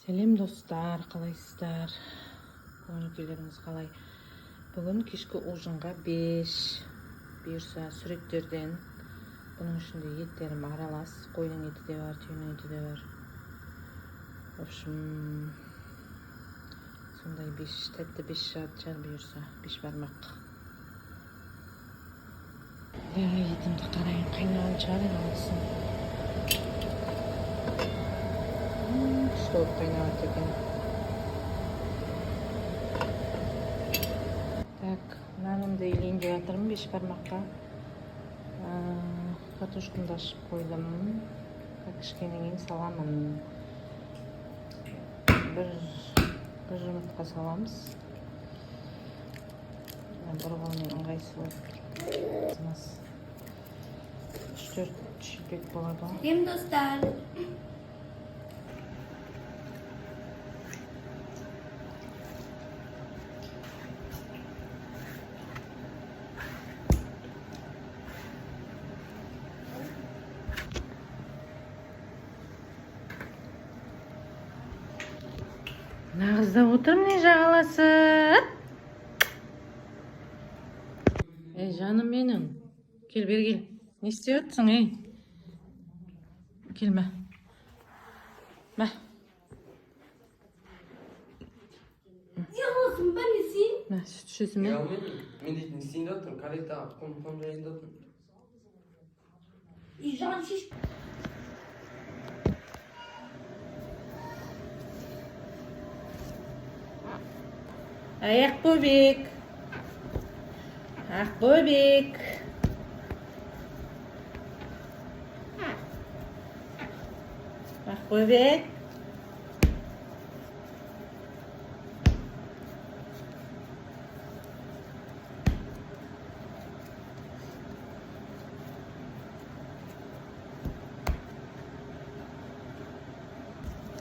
Сәлем, достар, қалайсыздар? Көңіл күйлеріңіз қалай? Бүгін кешкі ужинға беш бұйырса, сүректерден. Бұның ішінде еттерім аралас, қойдың еті де бар, түйенің еті де бар. В общем, сондай беш, тәтті беш шығатын шығар бұйырса, беш бармақ. Иә, етімді қарайын, қайнаған шығар енді алсын. Күшті болып қайнап екен. Так, нанымды илейін деп жатырмын беш бармаққа. Картошкамды ашып қойдым. Так, кішкене кейін саламын. Бір жұмыртқа саламыз. Бір қолмен ыңғайсыз болып тұр. 3-4 шелпек болады ғой. Сәлем, достар. Мына қыз да отыр міне жағаласып. Ей, жаным менің, кел, бері кел. Не істеп жатсың, ей? Кел, мә, мә. Неғыласың ба, не сен? Мә, сүт ішесің бе? Мен дейтін не істейін деп отырмын, карета құм жайын деп отырмын. И жан шеш. Ай, Ақбөбек, Ақбөбек, Ақбөбек!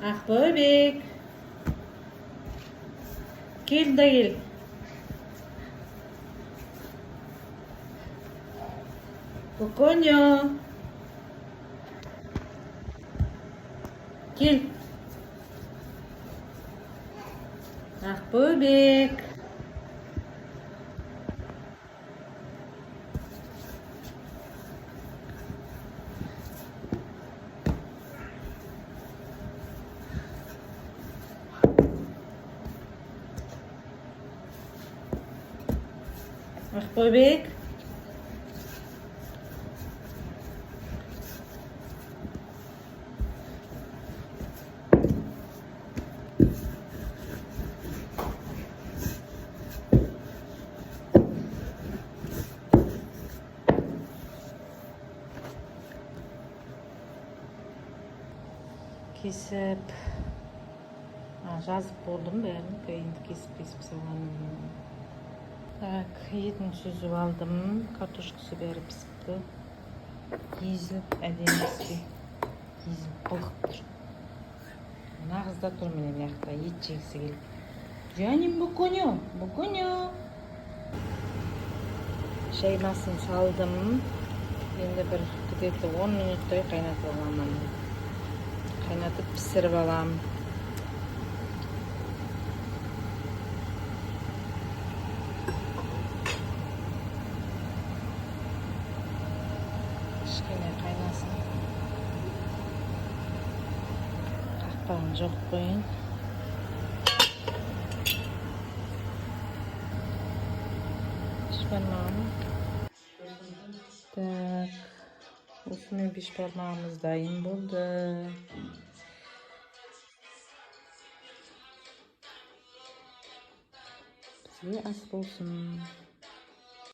Ақбөбек, кел да кел. Коконьо, кел. Ақбөбек! Ақбөбек! Кесіп, жазып болдым бәрін. Енді кесіп кесіп саламын. Так, етін сүзіп алдым, картошкасы бәрі пісіпті, езіліп, әдемі піспей, езіліп, былғып тұр. Мына қыз да тұр міне мына жақта, ет жегісі келіп. Жаным, буконё, буконё! Шаймасын салдым. Енді бір где-то 10 минуттай қайнатып аламын, қайнатып пісіріп аламын. Кішкене қайнасын, қақпағын жауып қояйын. Бешбармағым. Так, осымен бешбармағымыз дайын болды. Бізге ас болсын.